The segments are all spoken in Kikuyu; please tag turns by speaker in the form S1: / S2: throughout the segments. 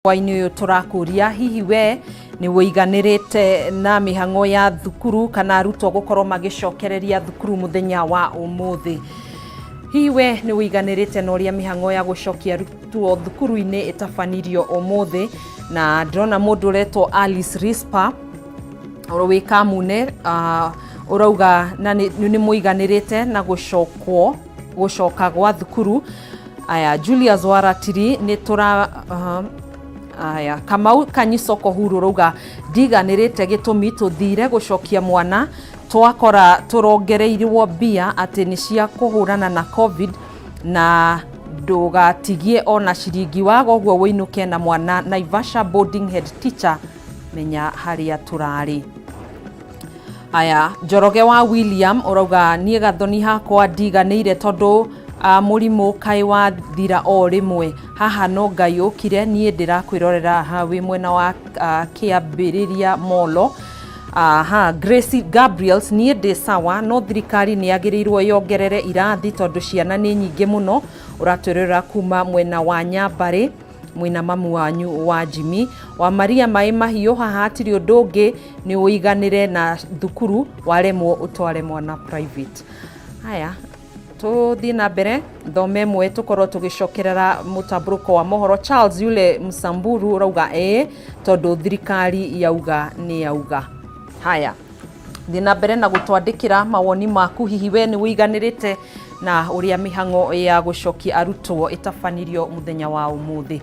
S1: Hwainĩ ũyũ tũrakũria, hihi we nĩ wĩiganĩrĩte na mĩhang'o ya thukuru kana arutwo gũkorwo magĩcokereria thukuru mũthenya wa ũmũthĩ? Hihi we nĩ wĩiganĩrĩte na ũrĩa mĩhang'o ya gũcokia arutwo thukuru-inĩ ĩtabanirio ũmũthĩ? Na ndĩrona mũndũ ũretwo Alice Rispa wĩ Kamune, ũrauga na nĩ mũiganĩrĩte na gũcokwo gũcoka gwa thukuru. Aya, Julius Waratiri nĩ tũra aya, Kamau Kanyisoko Huru rauga ndiganĩrĩte, gĩtũmi tũthire gũcokia mwana twakora tũrongereirwo mbia atĩ nĩ cia kũhũrana na COVID, na ndũgatigie ona ciringi, waga ũguo wĩinũke na mwana. Naivasha boarding head teacher, menya harĩa tũrarĩ. Aya, Njoroge wa William ũrauga niĩ gathoni hakwa ndiganĩire tondũ mũrimũ kaĩ wathira o rĩmwe haha, no Ngai ũkire. Niĩ ndĩrakwĩrorera ha wĩ mwena wa kĩambĩrĩria molo. Aha, Gracie Gabriels, niĩ ndĩ sawa, no thirikari nĩ yagĩrĩirwo yongerere irathi tondũ ciana nĩ nyingĩ mũno. Ũratwĩrorera kuma mwena wa Nyambarĩ mwĩna mamu wanyu wa Jimmy wa Maria. Maĩ mahiũ haha hatirĩ ũndũ ũngĩ, nĩ ũiganĩre na thukuru, waremwo ũtware mwana private. Haya, tũthiĩ na mbere thome ĩmwe tũkorwo tũgĩcokerera mũtambũrũko wa mohoro. Charles yule Msamburu ũrauga ĩĩ, tondũ thirikari yauga nĩ yauga. Haya, thiĩ na mbere na gũtwandĩkĩra mawoni maku. Hihi we nĩ wĩiganĩrĩte na ũrĩa mĩhang'o ya gũcokia arutwo ĩtabanirio mũthenya wa ũmũthĩ?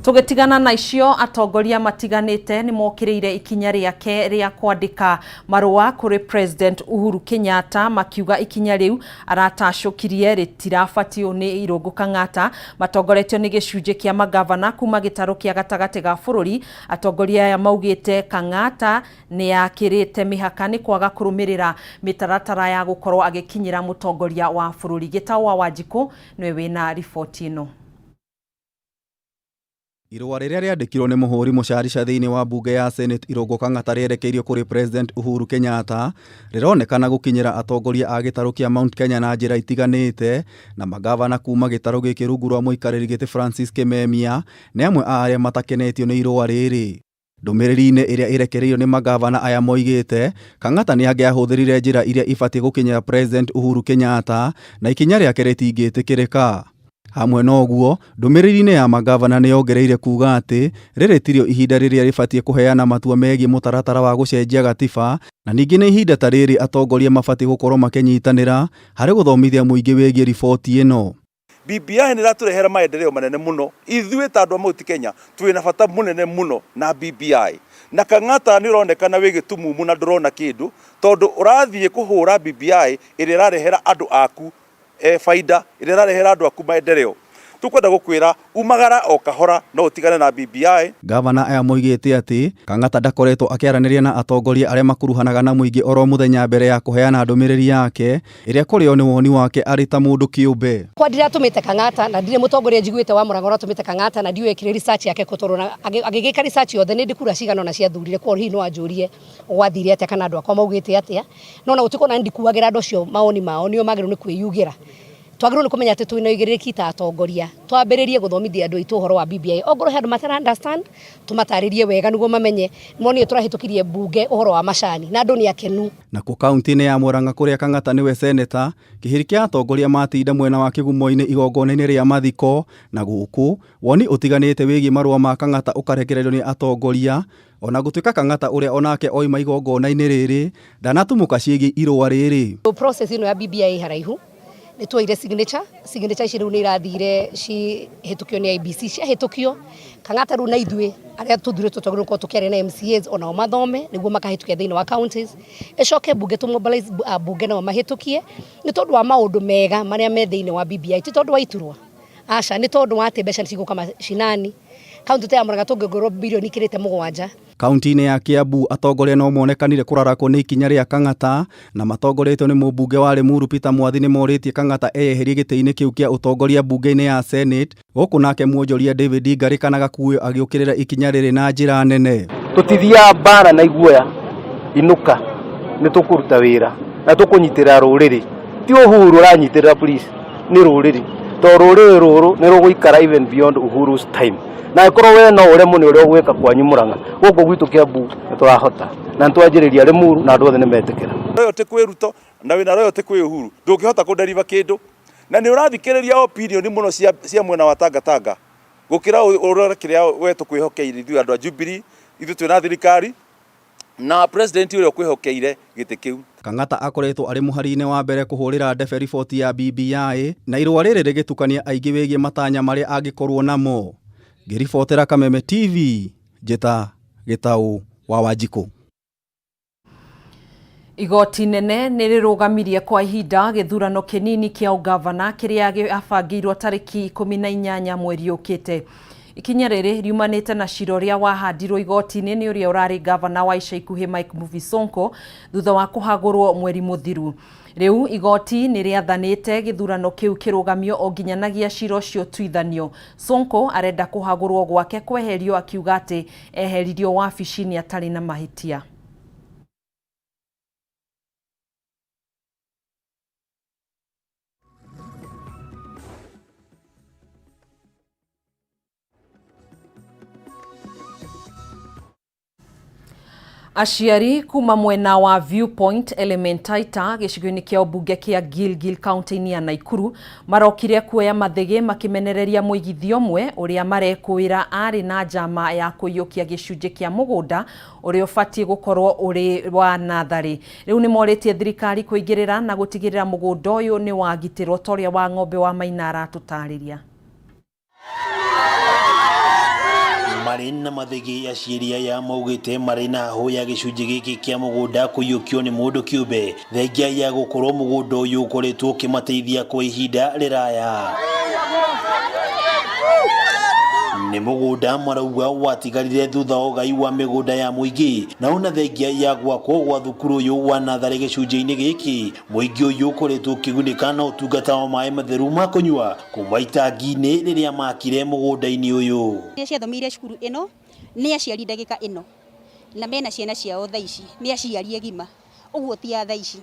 S1: Tũgĩtigana na icio, atongoria matiganĩte nĩ mokĩrĩire ikinya rĩake rĩa kwandĩka marũa kũrĩ President Uhuru Kenyatta, makiuga ikinya rĩu aratacũkirie rĩtirabatio nĩ Irũngũ Kang'ata. Matongoretio nĩ gĩcunjĩ kĩa magavana kuma gĩtarũ kĩa gatagatĩ ga bũrũri, atongoria aya maugĩte Kang'ata nĩ akĩrĩte mĩhaka nĩ kwaga kũrũmĩrĩra mĩtaratara ya gũkorwo agĩkinyĩra mũtongoria wa bũrũri. Gĩtaũ wa Wanjikũ nĩwe wĩna riboti ĩno.
S2: Irũa rĩrĩa rĩandĩkirwo nĩ mũhũri mũcarica thĩinĩ wa mbunge ya Senate Irũngũ Kang'ata rĩerekeirio kũrĩ President Uhuru Kenyatta rĩronekana gũkinyĩra atongoria a gĩtarũ kĩa Mount Kenya na njĩra itiganĩte, na magavana kuma gĩtarũ gĩkĩ rungu rwa mũikarĩri gĩtĩ Francis Kimemia nĩ amwe a arĩa matakenetio nĩ irũa rĩrĩ. Ndũmĩrĩri-inĩ ĩrĩa ĩrekereirio nĩ magavana aya, moigĩte Kang'ata nĩ angĩahũthĩrire njĩra iria ibatiĩ gũkinyĩra President Uhuru Kenyatta na ikinya rĩake rĩtingĩtĩkĩrĩka. Hamwe na ũguo, ndũmĩrĩri-inĩ ya magavana nĩ yongereire kuuga atĩ rĩrĩ tirĩo ihinda rĩrĩa rĩbatiĩ kũheana matua megiĩ mũtaratara wa gũcenjia gatiba, na ningĩ nĩ ihinda ta rĩrĩ atongoria mabatiĩ gũkorwo makĩnyitanĩra harĩ gũthomithia mũingĩ wĩgiĩ riboti ĩno.
S3: BBI nĩ ĩratũrehera maendeleo manene mũno. Ithuĩ ta andũ a Mount Kenya twĩna bata mũnene mũno na BBI, na Kang'ata nĩ ũronekana wĩ gĩtumumu na ndũrona kĩndũ, tondũ ũrathiĩ kũhũra BBI ĩrĩa ĩrarehera andũ aku baida, ĩrĩa ĩrarehera andũ aku maendeleo. Tũkwenda gũkwĩra umagara o kahora no ũtigane na BBI.
S2: Gavana aya moigĩte atĩ Kang'ata ndakoretwo akĩaranĩria na atongoria arĩa makuruhanaga na mũingĩ oro mũthenya mbere ya kũheana ndũmĩrĩri yake, ĩrĩa kũrĩ o nĩ woni wake arĩ ta mũndũ kĩũmbe.
S4: Kwa ndiratũmĩte Kang'ata, na ndirĩ mũtongoria njiguĩte wa Mũrang'a ũratũmĩte Kang'ata, na ndiũĩ ekire research yake kũ, tondũ agĩgĩka research yothe nĩ ndĩ kura cigana ona ciathurire. Kwa hihi no anjũrie gwathire atĩa kana andũ akwa maugĩte atĩa, no na gũtuĩka ona ndikuagĩra andũ acio mawoni mao, nĩo magĩrĩirwo nĩ kwĩyugĩra. Twagĩrĩirwo nĩ kũmenya atĩ twĩna ũigĩrĩrĩki ta atongoria, twambĩrĩrie gũthomithia andũ aitũ ũhoro wa BBI. Ongorwo he andũ matara understand, tũmatarĩrie wega nĩguo mamenye. Monire tũrahĩtũkirie mbunge ũhoro wa macani na andũ nĩ akenu.
S2: Nakuo kaunti-inĩ ya Murang'a, kũrĩa Kang'ata nĩwe seneta, kĩhĩri kĩa atongoria matinda mwena wa Kĩgumo-inĩ igongona-inĩ rĩa mathiko, na gũkũ woni ũtiganĩte wĩgiĩ marũa ma Kang'ata ũkarekererio nĩ atongoria, ona gũtuĩka Kang'ata ũrĩa onake oima igongona-inĩ rĩrĩ ndanatumũka ciĩgiĩ irũa rĩrĩ.
S4: Process ĩno ya BBI ĩ haraihu. Nĩ tuoire signature, signature ici rĩu nĩ irathire cihĩtũkio nĩ IEBC. Ciahĩtũkio, Kang'ata rĩu na ithuĩ arĩa tũthurĩtwo twagĩrĩirwo gũkorwo tũkĩaria na MCAs onao mathome nĩguo makahĩtũkia thĩinĩ wa counties. Ĩcoke mbunge tũ mobilize ambunge nao mahĩtũkie nĩ tondũ wa maũndũ mega marĩa me thĩinĩ wa BBI, ti tondũ wa iturwa, aca, nĩ tondũ wa atĩ mbeca nĩ cigũka macinani. Kaunti ta ya Murang'a tũngĩongererwo birioni ikĩrĩte 7.
S2: Kaunti-inĩ ya Kiambu atongoria no monekanire kũrarakwo nĩ ikinya rĩa Kang'ata, na matongoretio nĩ mũmbunge wa Limuru Peter Mwathi nĩ morĩtie Kang'ata eyeherie gĩtĩ-inĩ kĩu kĩa ũtongoria mbunge-inĩ ya Senate, gũkũ nake mwonjoria David Ngarĩ kana Gakuyo agĩũkĩrĩra ikinya rĩrĩ na njĩra nene.
S5: Tũtithiaga mbara na iguoya, inũka, nĩ tũkũruta wĩra na tũkũnyitĩrĩra rũrĩrĩ. Ti Uhuru ũranyitĩrĩra, please, nĩ rũrĩrĩ. To rũrĩrĩ rũrũ nĩ rũgũikara even beyond Uhuru's time, na ĩkorwo we no ũremwo nĩ ũrĩa ũgwĩka kwanyu Murang'a, gũkũ gwitũ Kiambu nĩ tũrahota na nĩ twanjĩrĩria Limuru na andũ othe nĩ metĩkĩra.
S3: Loyalty kwĩ Ruto na wĩna loyalty kwĩ Uhuru, ndũngĩhota kũ deliver kĩndũ, na nĩ ũrathikĩrĩria opinion mũno cia mwena wa Tanga Tanga gũkĩra ũrore kĩrĩa we tũkwĩhokeire ithuĩ andũ a Jubilee, ithuĩ twĩna thirikari na president ũrĩa ũkwĩhokeire gĩtĩ kĩu.
S2: Kang'ata akoretwo arĩ mũhari-inĩ wa mbere kũhũrĩra ndebe riboti ya BBI, na irũa rĩrĩ rĩgĩtukania aingĩ wĩgiĩ matanya marĩa angĩkorwo namo. Ngĩribotera Kameme TV, njĩta Gĩtaũ wa Wanjikũ.
S1: Igoti nene nĩ rĩrũgamirie kwa ihinda gĩthurano kĩnini kĩa ũgavana kĩrĩa gĩabangĩirwo tarĩki 18 mweri ũkĩte. Ikinya rĩrĩ riumanĩte na cira ũrĩa wahandirwo igoti-inĩ nĩ ũrĩa ũrarĩ gavana wa ica ikuhĩ Mike Mbuvi Sonko thutha wa kũhagũrwo mweri mũthiru. Rĩu igoti nĩ rĩathanĩte gĩthurano kĩu kĩrũgamio o nginyanagia cira ũcio ũtuithanio. Sonko arenda kũhagũrwo gwake kweherio akiuga atĩ eheririo wabici-inĩ atarĩ na mahĩtia. Aciari kuma mwena wa Viewpoint Elementaita gĩcigo-inĩ kĩa ũmbunge kĩa Gilgil kaunti-inĩ ya Naikuru marokire kuoya mathĩgĩ makĩmenereria mũigithia ũmwe ũrĩa marekũĩra arĩ na njama ya kũiyũkia gĩcunjĩ kĩa mũgũnda ũrĩa ũbatiĩ gũkorwo ũrĩ wa natharĩ. Rĩu nĩ morĩtie thirikari kũingĩrĩra na gũtigĩrĩra mũgũnda ũyũ nĩ wagitĩrwo ta ũrĩa wa ng'ombe wa Maina aratũtarĩria.
S6: Marĩ na mathĩgĩ aciari aya maugĩte marĩ na hahũ ya gĩcunjĩ gĩkĩ kĩa mũgũnda kũiyũkio nĩ mũndũ kĩũmbe, thengia ya gũkorwo mũgũnda ũyũ ũkoretwo ũkĩmateithia kwa ihinda rĩraya. Nĩ mũgũnda marauga watigarire thutha wa ũgai wa mĩgũnda ya mũingĩ, na ona thengia ya gwakwo gwa thukuru ũyũ wa natharĩ gĩcunjĩ-inĩ gĩkĩ, mũingĩ ũyũ ũkoretwo ũkĩgunĩka na ũtungata wa maĩ matheru ma kũnyua kuma itangi-inĩ rĩrĩa makire mũgũnda-inĩ ũyũ.
S7: Iria ciathomeire cukuru ĩno nĩ aciari ndagĩka ĩno na mena ciana ciao thaa ici, nĩ aciari agima, ũguo ti a thaa ici,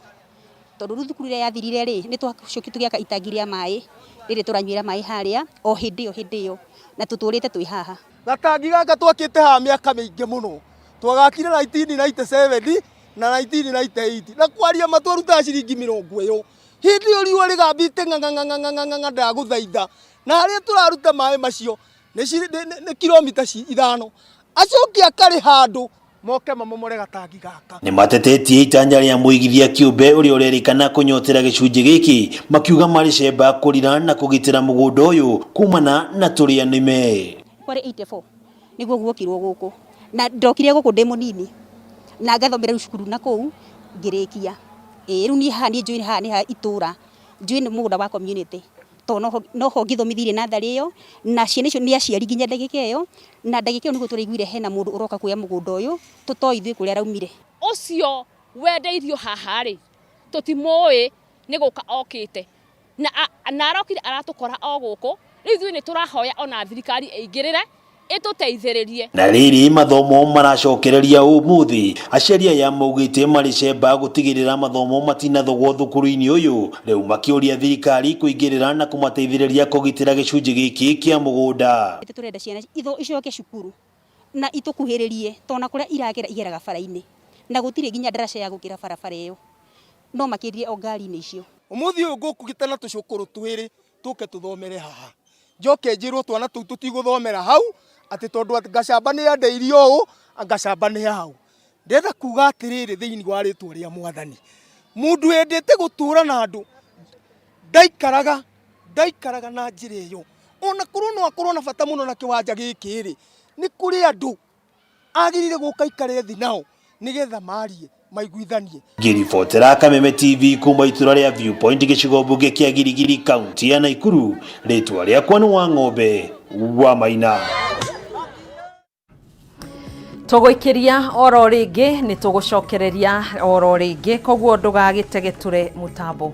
S7: tondũ rĩu thukuru ĩrĩa yathirire rĩ, nĩ twacokire tũgĩaka itangi rĩa maĩ rĩrĩ tũranyuĩra maĩ harĩa o hĩndĩ ĩyo hĩndĩ ĩyo, na tũtũrĩte twĩ haha.
S8: Gatangi gaka twakĩte haha mĩaka mĩingĩ mũno, twagakire 1997 na 1998, na kwaria ma twarutaga ciringi mĩrongo ĩyo. Hĩndĩ ĩyo riũa rĩgambĩte ng'ang'ang'ang'ang'ang'a ndagũthaitha, na harĩa tũraruta maĩ macio nĩ kilomita 5, acoke akarĩ handũ moke mamomore gatangi gaka.
S6: Nĩ matetetie itanya rĩa mũigithia kĩũmbe ũrĩa ũrerĩkana kũnyotera gĩcunjĩ gĩkĩ, makiuga marĩ cemba kũrira na kũgitĩra mũgũnda ũyũ kumana na tũrĩa nĩme.
S7: Kwarĩ 84 nĩguo guokirwo gũkũ, na ndokire gũkũ ndĩ mũnini na ngathomera rĩu cukuru na kũu ngĩrĩkia. Ĩĩ rĩu niĩ haha niĩ njũĩ haha nĩ ha itũra, njũĩ nĩ mũgũnda wa community, tondũ noho ngĩthomithirie natharĩ ĩyo, na ciana icio nĩ aciari nginya ndagĩka ĩyo, na ndagĩka ĩyo nĩguo tũraiguire hena mũndũ ũroka kuoya mũgũnda ũyũ, tũtoĩ ithuĩ kũrĩa araumire.
S9: Ũcio wendeirio haha rĩ, tũtimũĩ nĩ gũka okĩte, na arokire aratũkora o gũkũ, rĩu ithuĩ nĩ tũrahoya ona thirikari ĩingĩrĩre ĩtũteithĩrĩrie.
S6: Na rĩrĩ mathomo maracokereria ũmũthĩ, aciari aya maugĩte marĩ cemba gũtigĩrĩra mathomo matinathogwo thukuru-inĩ ũyũ, rĩu makĩũria thirikari kũingĩrĩra na kũmateithĩrĩria kũgitĩra gĩcunjĩ gĩkĩ kĩa mũgũnda.
S7: Tũrenda ciana icoke cukuru na itũkuhĩrĩrie, tondũ na kũrĩa iragera igeraga bara-inĩ, na gũtirĩ nginya ndaraca ya gũkĩra barabara ĩyo, no makĩrie o ngari-inĩ icio.
S8: Ũmũthĩ ũyũ ngũkũgĩte na tũcũkũrũ twĩrĩ tũke tũthomere haha, njoke njĩrwo twana tũu tũtigũthomera hau atĩ tondũ atĩ Gachamba nĩ endeirio ũũ, Gachamba nĩ hau. Ndĩrenda kuga atĩrĩrĩ thĩinĩ wa rĩtwa rĩa Mwathani, mũndũ wendete gũtũra na andũ ndaikaraga na njĩra ĩyo, ona korwo no akorwo na bata mũno na kĩwanja gĩkĩ rĩ, nĩ kũrĩ andũ agĩrĩire gũka ikare thĩ nao nĩgetha marie maiguithanie.
S6: Ngĩribotera Kameme TV kuma itũra rĩa Viewpoint gĩcigo mbunge kĩa Girigiri kaunti ya Naikuru, rĩtwa rĩakwa nĩ wa ng'ombe wa Maina.
S1: Tũgũikĩria oro rĩngĩ, nĩ tũgũcokereria oro rĩngĩ, koguo ndũgagĩtegetũre mũtambo.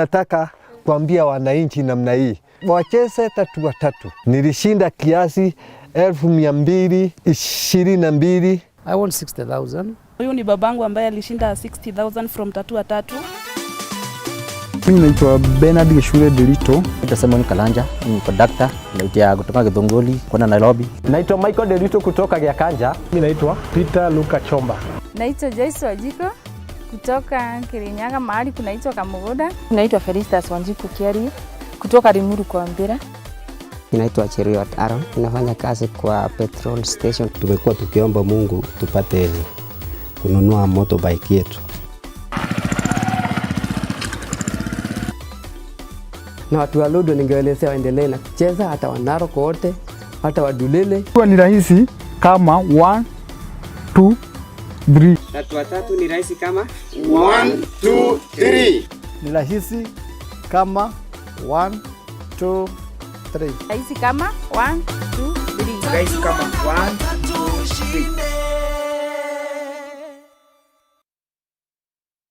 S10: Nataka kuambia wananchi namna hii, wacheze tatu watatu. Nilishinda kiasi 222,000.
S11: I won 60,000.
S12: Huyu ni babangu ambaye alishinda 60,000 from tatua tatu.
S13: Mimi naitwa Bernard Geshure Delito.
S14: Naitwa Simon Kalanja, ni conductor, naitwa kutoka Githunguri kwenda Nairobi.
S15: Naitwa Michael Delito kutoka Giakanja.
S16: Mimi naitwa Peter Luka Chomba.
S17: Naitwa Joyce Wajiko kutoka Kirinyaga mahali kunaitwa Kamugoda.
S18: Naitwa Felistas Wanjiku Kiari kutoka Limuru kwa Mbira.
S19: Naitwa Cheruiyot Aaron, nafanya kazi kwa petrol station.
S20: Tumekuwa tukiomba Mungu tupate kununua motorbike yetu.
S21: Na watu wa Ludo ningeelezea waendelee na kucheza, hata wa Narok wote, hata wa Dulele.
S13: Kwa ni rahisi kama 1 2 3.
S22: Tatu watatu ni rahisi kama
S23: 1 2 3.
S24: Ni rahisi kama 1 2 3.
S17: Rahisi kama 1 2 3.
S23: Rahisi kama 1